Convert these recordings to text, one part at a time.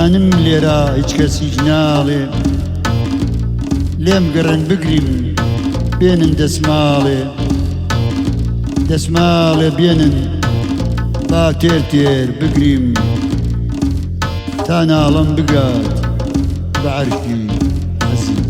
ئەزانم لێرە هیچ کەس هیچ ناڵێ. لێم گەڕێن بگریم بێنن دەسماڵێ. دەسماڵێ بێنن با تێر تێر بگریم. تا ناڵم بگات بە عەرشی عەزیم.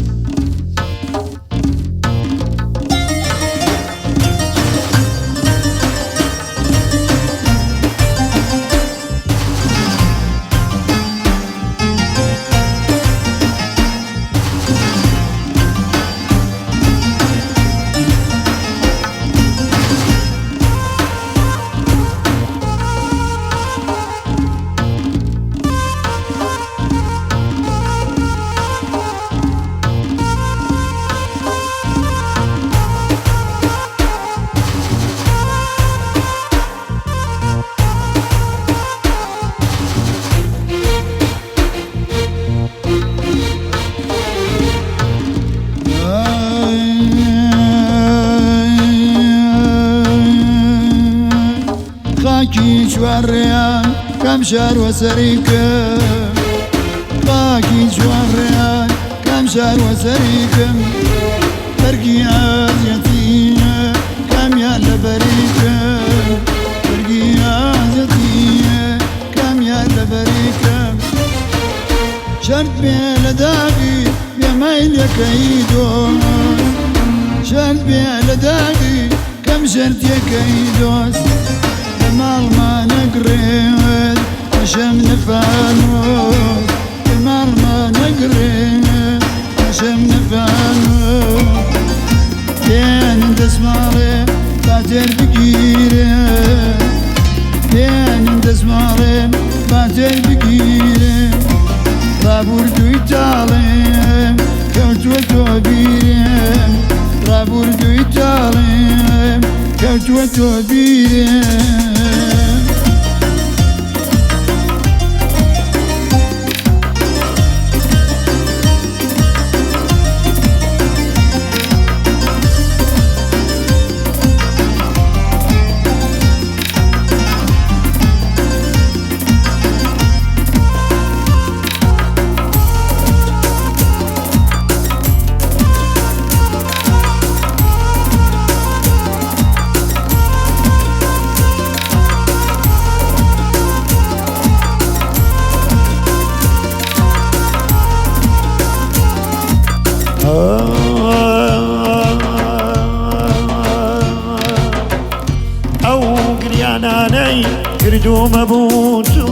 خاکی چوارڕێیان کام شار وەسەری کەم خاکی چوارڕێیان کام شار وەسەری کەم بەرگی ئازیەتیە کامیان لەبەری کەم بەرگی ئازیەتیە کامیان لەبەری کەم شەرت بێ لە داغی بێ مەیلەکەی دۆست شەرت بێ لە داغی کەم شەرتێکەی دۆست لە ماڵما نەگڕێت بەشەم نەفانۆس لە ماڵما نەگڕێت بەشەم نەفانۆس بێنن دەسماڵێ با تێر بگیرێ بێنن دەسماڵێ با تێر بگیرێ ڕابوردووی تاڵێ کەوتووە تۆ بیرێ ڕابوردووی تاڵێ کەوتووە تۆ بیرێ. ئەو گریانانەی کردوومە بوو تو،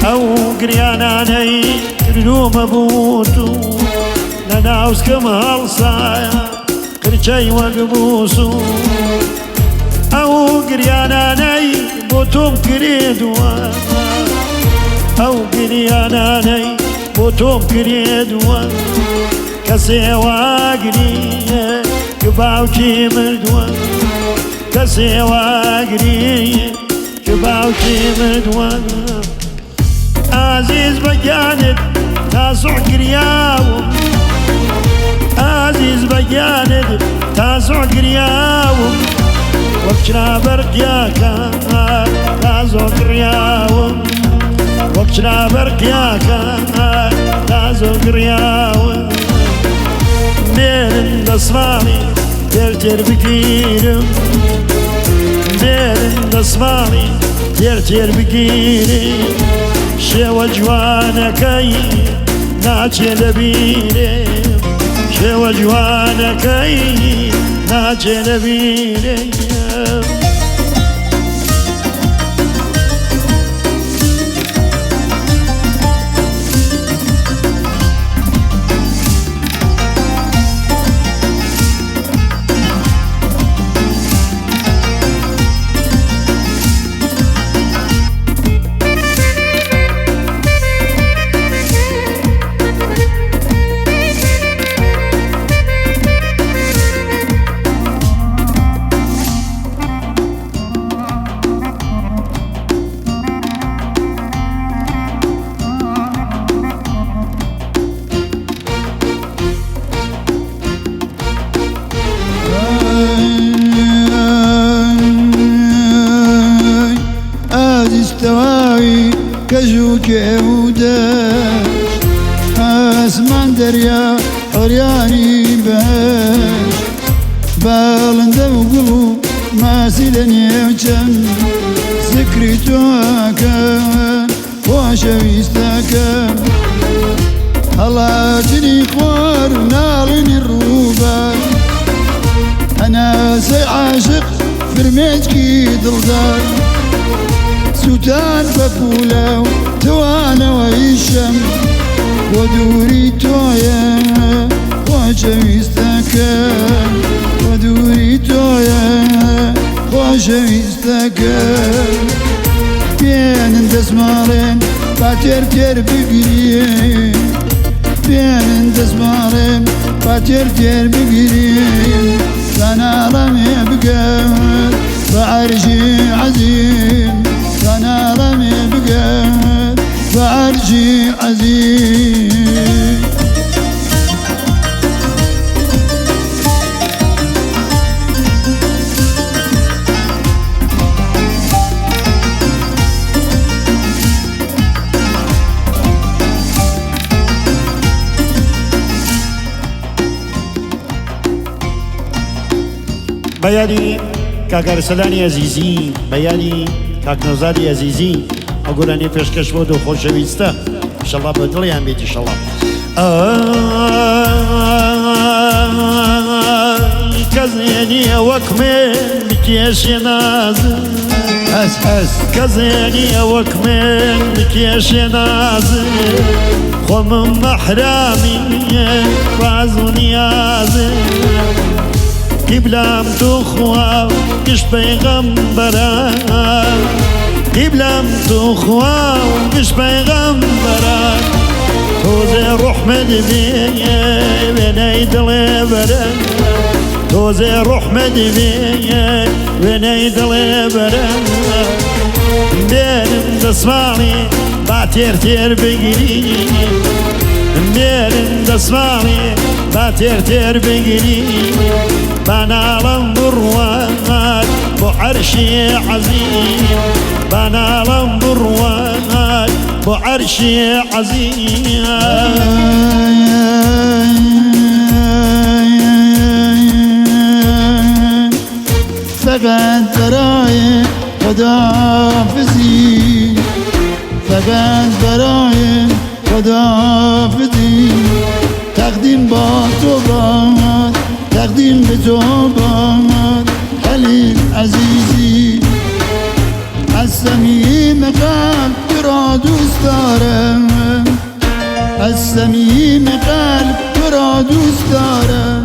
ئەو گریانانەی کردوومە بوو تو، لە ناوسکم هەڵسایە قرچەی وەک بووسو. ئەو گریانانەی بۆ تۆم کردووە، ئەو گریانانەی بۆ تۆم کردووە، کەسێ واگریە کە باوکی مردووە، کەسێ واگریە کە باوکی مردووە. ئازیز بە گیانت تازۆ گریاوم، ئازیز بە گیانت تازۆ گریاوم، وەک چرا بەرقیاکە تازۆ گریاوم، وەک چرا بەرقیاکە تازۆ گریاوم. بێرن دەسماڵی تێر تێر بگیرم، بێرن دەسماڵی تێر تێر بگیرم، شێوە جوانەکەی ناچێ لەبیرێ، شێوە جوانەکەی ناچێ لەبیرێ. دەرژ و کێو و دەشت، ئاسمان دەریا عریانی بەهەشت، باڵندە و گوڵ و ماسی لە نێو چەم، زکری تۆ ئەکەن خۆشەویستەکەم. هەڵاتنی خۆر و ناڵینی ڕووبار، هەناسەی عاشق فرمێسکی دڵدار، سووتان پەپوولە و توانەوەی شەم، بۆ دووری تۆیە خۆشەویستەکەم، بۆ دووری تۆیە خۆشەویستەکەم. بێنن دەستماڵێن با تێر تێر بگرین، بێنن دەستماڵێن با تێر تێر بگرین، با ناڵەمێ بگەن بە عەرشی عەزیم، با ناڵەمێ بگەن بە عەرشی عەزیم. بە یادی کاک ئەرسەلانی ئەزیزی، بە یادی کاک نەوزادی ئەزیزی ئەو گۆرانیە پێشکەش بۆ دو خۆشەویستە، ئیشەڵڵا بە دڵیان بێت ئیشەڵڵا. کەس نییە وەک من بکێشێ ناز، هەس هەس، کەس نییە وەک من بکێشێ ناز، خۆمم مەحرامی ڕاز و نیاز، قیبلام تو خوا و گشت پەیغەمبەران، قیبلام تو خوا و گشت پەیغەمبەران، تۆزێ ڕوحمت بێ وێنەی دڵێ بەرە، تۆزێ ڕوحمت بێ وێنەی دڵێ بەرە، بێنن دەسماڵی با تێر تێر بگری، بێنن دەسماڵی با تێر تێر بگری، با ناڵم بڕوات بۆ عەرشی عەزیم، با ناڵم بڕوات بۆ عەرشی عەزیم. فقط برای خداحافظی، فقط برای خداحافظی، تقدیم با تو باد، تقدیم به تو باد خلیل عزیزی، از صمیم قلب تو را دوست دارم، از صمیم قلب تو را دوست دارم،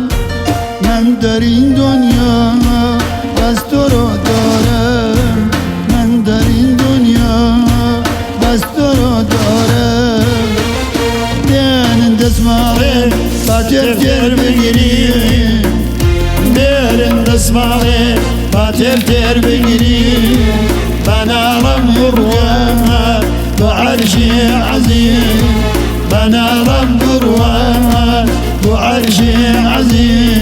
من در این دنیا بس تو را دارم، من در این دنیا بس تو را دارم. بێنن دەسماڵێن با تێر تێر بگرین، بێنن دەسماڵێ با تێر تێر بگرین، با ناڵم بڕوات بۆ عەرشی عەزیم، با ناڵم بڕوات بۆ عەرشی عەزیم.